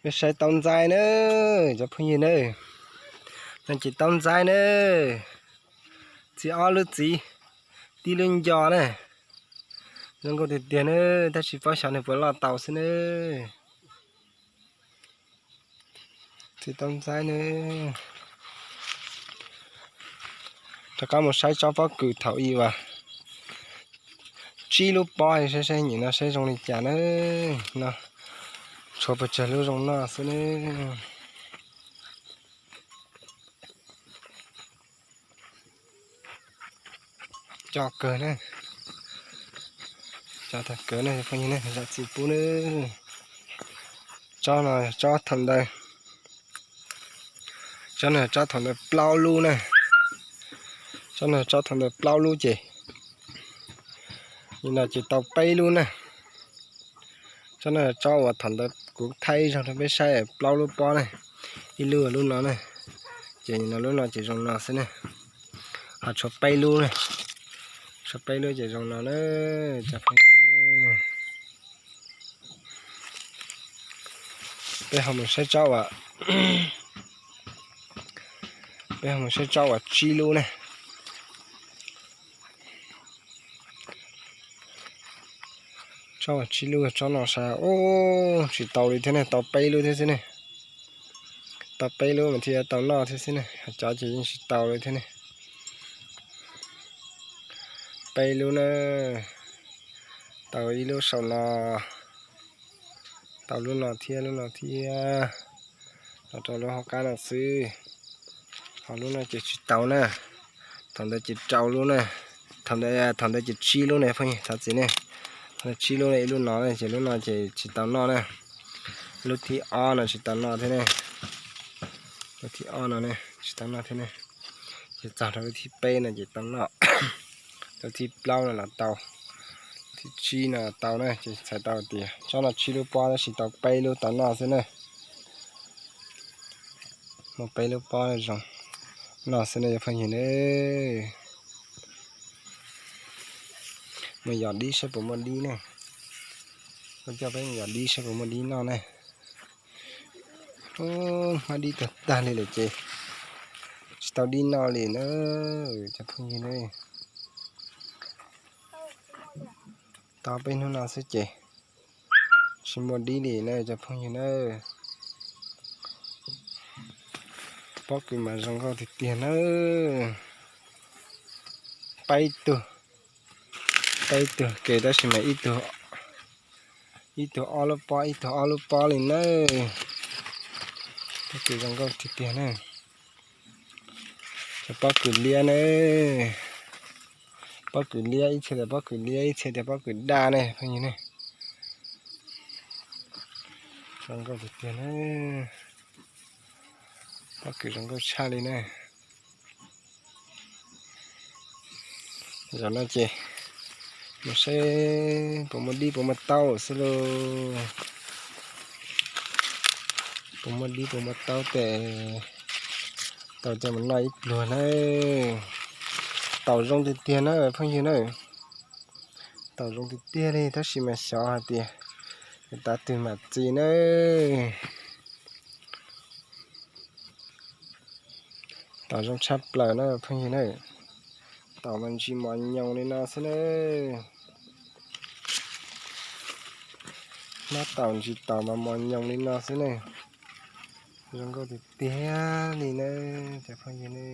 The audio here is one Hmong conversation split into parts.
Peb saib taub ntxaib na, cov phooj ywg na. No ces taub ntxaib na, txi ob lub txiv, tib lub nco na. Zoo nkauj tiag tiag na, tab sis pab xyov nws puas loj tau xwb na. Txi taub ntxaib na. Rov qab mus saib tsob pob kws thaum ub uas tsib lub pob, saib saib nim no saib zoo li cas na. No tshuav pes tsawg lub zoo noj xwb na. Coj kawg na, coj tag kawg na phooj ywg na, zam txim pub na. Tsob no tsob thaum ntawd, tsob no tsob thaum ntawd plaub lub na. Tsob no tsob thaum ntawd plaub lub ces nim no ces tau peb lub na. Tsob no tsob uas thaum ntawd kuv thaij ib zaug rau peb saib, plaub lub pob na, ib lub lub no na, ces nim no lub no ces zoo no xwb na. Ho tshuav peb lub na, tshuav peb lub ces zoo no na. Cov phooj ywg, peb ho mus saib tsob uas, peb ho mus saib tsob uas tsib lub na. Tsob uas tsib lub, tsob no sav, ub, tsis tau li thiab ne, tau peb lub thiab xwb ne. Tau peb lub mas thiaj tau noj thiab xwb ne, cov ces yeej tsis tau li thiab ne. Peb lub na, tau ib lub saum no, tau lub no thiab lub no thiab, los rau lub hauv qab no xwb. Ho lub no ces tsis tau na, thaum ntawd ces rau lub na, thaum ntawd, thaum ntawd ces tsib lub ne phooj ywg, thov txim ne. Tsib lub ne, ib lub no ces lub no ces tsis tau noj na. Lub thib ob no tsis tau noj thiab ne. Lub thib ob no ne tsis tau noj thiab ne. Ces txog rau lub thib peb no ces tau noj. Lub thib plaub no los tau, thib tsib no los tau na, ces txhais tau tias tsob no tsib lub pob tab sis tau peb lub tau noj xwb na. Muaj peb lub pob zoo noj xwb na cov phooj ywg na. Mus yos dib saib puas muaj dib ne. Ua coj peb mus yos dib saib puas muaj dib noj ne. Ub, hmab dib tag tag li lawm ces tsis tau dib noj li na cov phooj ywg na. Tau peb hnub no xwb ces tsis muaj dib li na cov phooj ywg na. Pob kws mas zoo nkauj tiag tiag na. Peb tug, peb tug kev tab sis mas ib tug, ib tug ob lub pob, ib tug ob lub pob li na. Pob kws zoo nkauj tiag tiag na. Cov pob kws liab na. Pob kws liab, ib txhia tias pob kws liab, ib txhia tias pob kws daj ne phooj ywg ne. Zoo nkauj tiag tiag na. Pob kws zoo nkauj tshaj li na. Zaum no ces mus saib puas muaj dib puas muaj taub xwb lauj. Puas muaj dib puas muaj taub tes tau coj mus noj ib pluag na. Taum zoo tiag tiag na phooj ywg na. Taum zoo tiag tiag li tab sis mas xyov hais tias yuav tav twg mam txi na. Taum zoo tshaj plaws na phooj ywg na. Taum mas ntsis mos nyoos li no xwb na. Hmab taum ntsis taum mas mos nyoos li no xwb ne. Zoo nkauj tiag tiag li na cov phooj ywg ne.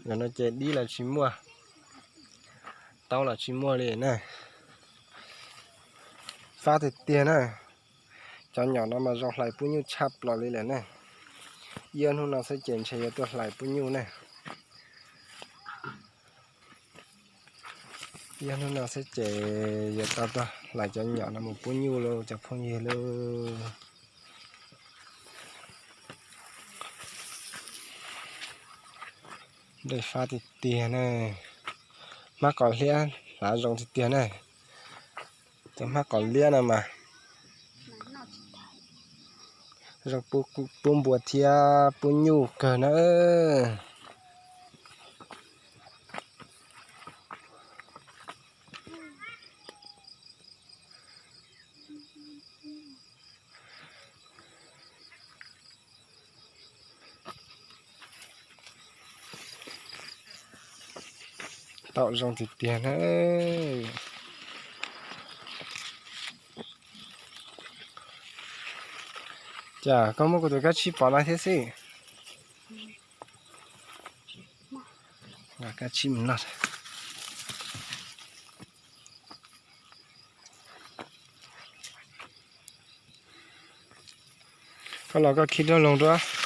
Zaum no ces dib los tsis muaj, taub los tsis muaj li na. Fab tiag tiag na. Cov nyom no mas zoo hlais pub nyuj tshaj plaws li lawm na. Ib ob hnub no xwb ces ntshe yuav tuaj hlais pub nyuj na. Ib ob hnub no xwb ces yuav tau tuaj hlais cov nyom no mus pub nyuj lauj cov phooj ywg lauj. Dej fab tiag tiag na. Hmab qos liab hlav zoo tiag tiag na. Cov hmab qos liab no mas zoo pub npua thiab pub nyuj kawg na. Tau zoo tiag tiag na. Cas koj muab kuv tus kab tsib pov no thiab xwb. Kab tsib no. Koj los koj khi dab laug dua.